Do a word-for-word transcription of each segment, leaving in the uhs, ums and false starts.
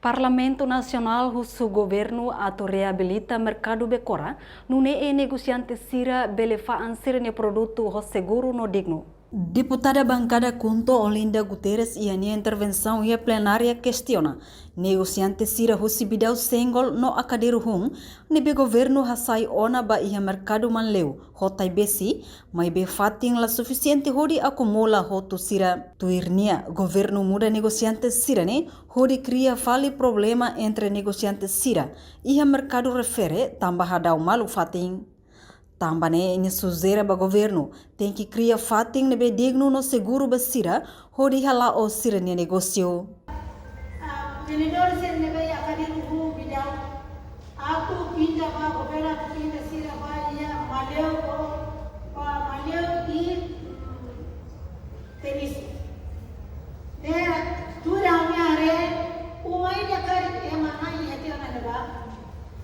Parlamentu Nasionál husu governu atu reabilita merkadu Becora, nune'e negosiante sira bele fa'an sira-nia produtu ho seguru no dignu. Deputada bankada KHUNTO Olinda Guterres iha nia intervensaun iha plenária kestiona negosiante sira husi Bidau Senggol no Akadiru-Hun, ne'ebé governu hasai ona ba iha merkadu Manleu ho Taibesi, maibé fatin la sufisiente hodi akumula hotu sira. Tuir nia, governu muda negosiante sira-ne'e hodi kria fali problema entre negosiante sira iha merkadu refere tanba hadau malu fatin. Tanba ne'e nia sujere ba governu tenke kria fatin ne'ebé dignu no seguru ba sira hodi hala'o sira-nia negósiu. Ah, vendedór sira ne'ebé iha Akadiru-Hun, Bidau, atu pinta ba governu, atu pinta sira ba iha Manleu, ba Manleu i, mm, Taibesi. Ne'e, tuir ha'u-nia haree, uma ida karik ema na'in iha tiha ona ne'ebá.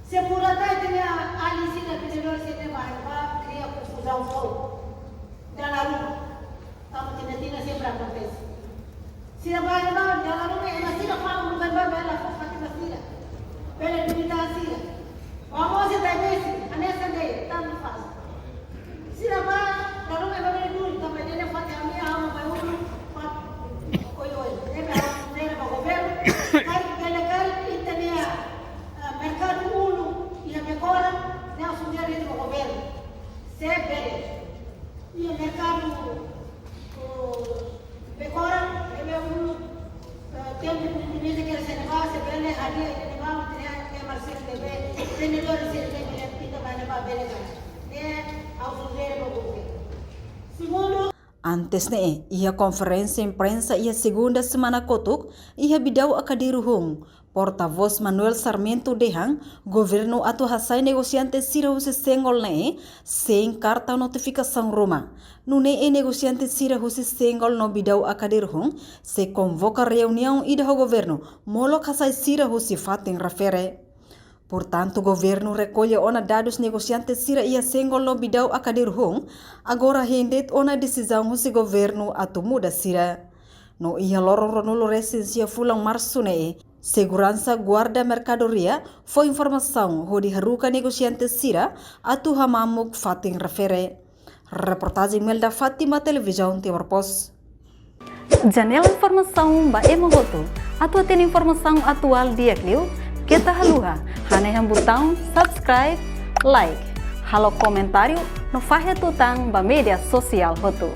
Se pura ta ita-nia alin sira, vendedór sira ne'ebá, ba kria konfuzaun foun. Dala ruma. Tanba tinan-tinan sempre akontese. Sira ba ne'ebá, dala ruma ema sira fa'an bukan ba bela fo fatin ba sira. Bele duni tan sira. Ba mós iha Taibesi, hanesan de'it, tanba fa'an. Sira ba, dala ruma ema bele duni, tanba ida-ne'e fatin ami, ami ba uluk, fatin. Oi, oi, ne'ebé ha'u sujere ba governu, karik bele karik ita-nia, ah, merkadu uluk iha Becora, ne'e ha'u sujere ba governu. Se bele. Iha merkadu, oh, Becora, ne'ebé uluk, eh, tempu Indonézia kera sira ne'ebá, se bele hadi'a ida ne'ebá, mak ita-nia ema sira ne'ebé, vendedór sira ne'ebé, ita ba ne'ebá bele karik. Ne'e ha'u sujere ba governu. Segundu. Antes ne'e, iha konferénsia imprensa iha segunda semana kotuk, iha Bidau Akadiru-Hun, portavós Manuel Sarmento dehan, governu atu hasai negosiante sira husi Senggol ne'e sein karta notifikasaun ruma. Nune'e negosiante sira husi Senggol no Bidau Akadiru-Hun sei konvoka reuniaun ida ho governu, molok hasai sira husi fatin refere. Portantu, governu rekolla ona dadus negosiante sira iha Senggol no Bidau Akadiru-Hun, agora hein de'it ona desizaun husi governu atu muda sira. No iha loron ruanulu resin sia fulan Marsu ne'e, seguransa guarda merkadoria fó informasaun hodi haruka negosiante sira atu hamamuk fatin refere. Reportajen Imelda Fátima, Televizaun Timor Post. Janela informasaun ba ema hotu. Atu hatene informasaun atuál di'ak liu, keta haluha hanehan butaun subscribe, like, halo komentáriu no fahe tutan ba média sosiál hotu.